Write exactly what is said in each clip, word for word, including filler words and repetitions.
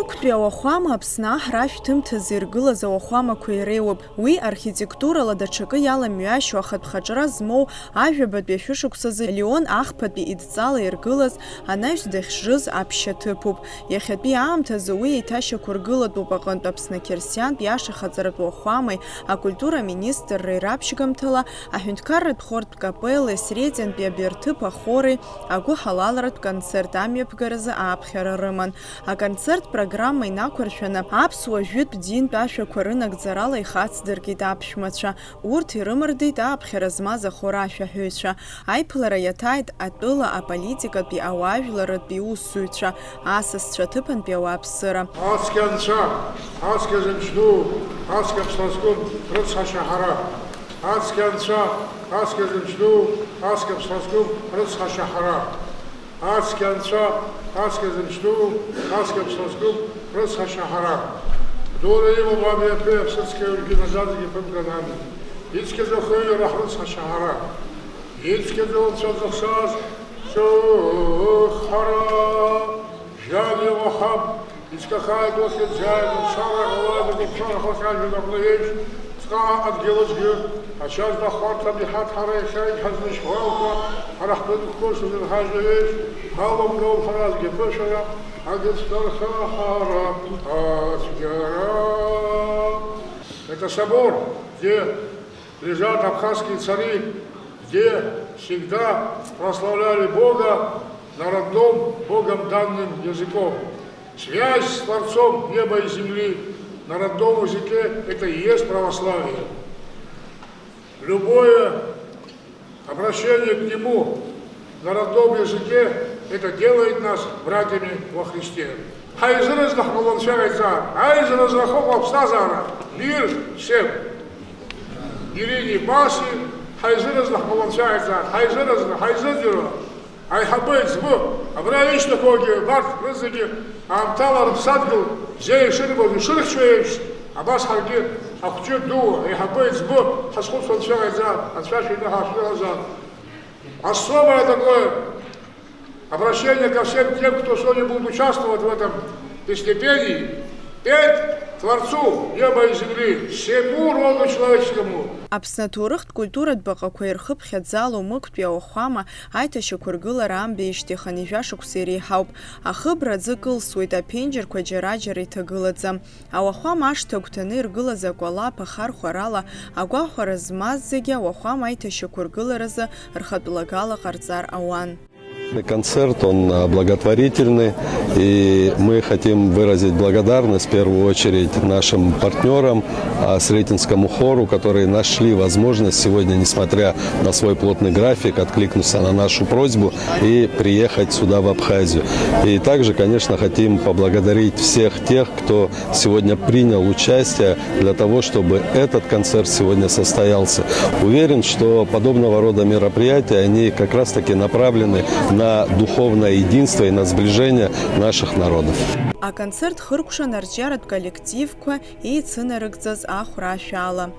Мықәтәи ауахәама Аԥсны аҳра ашәҭымҭазы иргылаз ауахәамақәа иреиуоуп. Уи архитектурала даҽакы иаламҩашьо ахатә хаҿра змоу ажәабатәи ашәышықәсазы Леон Ахԥатәи идҵала иргылаз анаҩс дахьжыз аԥшьа ҭыԥуп. Иахьатәи аамҭазы уи еиҭашьақәыргылатәуп аҟынтә Аԥсны ақьырсиантә иашахаҵаратә уахәамеи акультура министрреи раԥшьгамҭала аҳәынҭқарратә хортә капеллеи Сретентәи абиарҭыԥ ахори агәыҳалалратә концерт амҩаԥгаразы ааԥхьара рыман. Аконцерт программа инақәыршәаны аԥсуа жәытә динтә ашәақәа рынагӡарала ихацдыркит аԥшәмацәа. Урҭ ирымардеит ааԥхьара змаз ахор ашәаҳәаҩцәа. Аиԥылара иаҭааит атәыла аполитикатәи, ауаажәларратәи усзуҩцәа, асасцәа, аҭыԥантәи ауааԥсыра. Ацқьа анцәа, ацқьа зымч ду, ацқьа ԥсра зқәым рыцҳашьа ҳара. Ацқьа анцәа, ацқьа зымч ду, ацқьа ԥсра зқәым рыцҳашьа ҳара. Ацқьа анцәа, ацқьа зымч ду, ацқьа ԥсра зқәым рыцҳашьа ҳара. Дура имоуп абиаҭәеи аԥсыцқьеи уажәгьы наӡаӡагьы ԥымган ами. Ицқьаӡоу ахыҩ иара ҳрыцҳашьа ҳара. Ицқьаӡоу анцәа зыхшаз ҿыхҳара, жәҩан иҟәаҳап, ицқьахааит, уахьыӡааит, аԥсара ҟалааит, агәаԥхара хыхьажәын аҟны еиԥш, ҵҟаҟа адгьыл аҿгьы, ачаз дахәарҭам иҳаҭ ҳара иахьа егьҳазнышьхәалкуа, ҳара ҳтәы дықәԥошәа зырҳажьо еиԥш, ҳалоуп ноуп ҳара зегьы аԥышәара, агыцәҭарха ҳара ацәгьара. Это собор, где лежат абхазские цари, где всегда прославляли Бога на родном, Богом данным языком. Связь с Творцом неба и земли на родном языке — это и есть православие. Любое обращение к Нему на родном языке — это делает нас братьями во Христе. Ҳаизыразны ҳҟалон цәаҟьаӡа, аизаразы ахыҟоу аԥсҭазаара, мир всем! Ирини Баси, ҳаизыразны ҳҟалон цәаҟьаӡа, ҳаизыразны, ҳаизыӡырҩуа, аиҳабы еиҵбы, абра ишьҭақәоугьы, абарҭ рызегьы аамҭала рыԥсадгьыл бзиа ишырбоз, ишырхьчо еиԥш, абас ҳаргьы ҳахәҷы дуу, аиҳабы еиҵбы ҳазхәыцуан цәаҟьаӡа, анцәа шәины ҳашәыразар. Особое такое обращение ко всем тем, кто сегодня будет участвовать в этом песнепении, петь Творцу неба и земли, всему роду человеческому. Аԥсны аҭоурыхтә культуратә баҟақәа ирхыԥхьаӡало Мықәтәи ауахәама аиҭашьақәыргылара аамбеижьҭеи хынҩажәа шықәса иреиҳауп. Ахыбра аӡы кылсуеит, аԥенџьырқәа џьара-џьара иҭагылаӡам. Ауахәама ашҭа агәҭаны иргылаз акәалаԥ ахархәарала агәахәара змаз зегьы ауахәама аиҭашьақәыргыларазы рхатә лагала ҟарҵар ауан. Концерт, он, а, благотворительный, и мы хотим выразить благодарность в первую очередь нашим партнёрам, а, Сретенскому хору, которые нашли возможность сегодня, несмотря на свой плотный график, откликнуться на нашу просьбу и приехать сюда, в Абхазию. И также, конечно, хотим поблагодарить всех тех, кто сегодня принял участие для того, чтобы этот концерт сегодня состоялся. Уверен, что подобного рода мероприятия, они как раз-таки направлены на духовное единство и на сближение наших народов. Аконцерт хыркәшан арҿиаратә коллективқәа еицынарыгӡаз ахәра ашәала.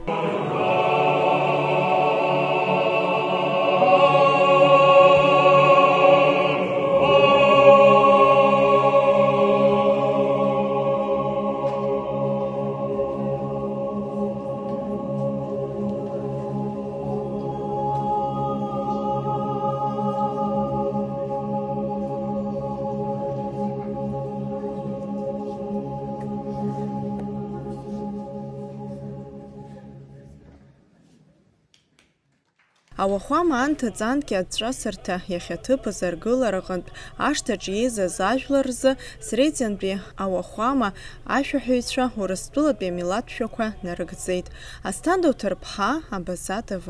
Ауахәама анҭыҵ-анҭгьы аҵәҵәасырҭа иахьаҭыԥыз аргылараҟынтә ашҭаҿ еизаз ажәлар рзы Сретентәи ауахәама ашәаҳәаҩцәа Урыстәылатәи амилаҭ шәақәа нарыгӡеит. Асҭанда Уҭарԥҳа, Абаза Т В.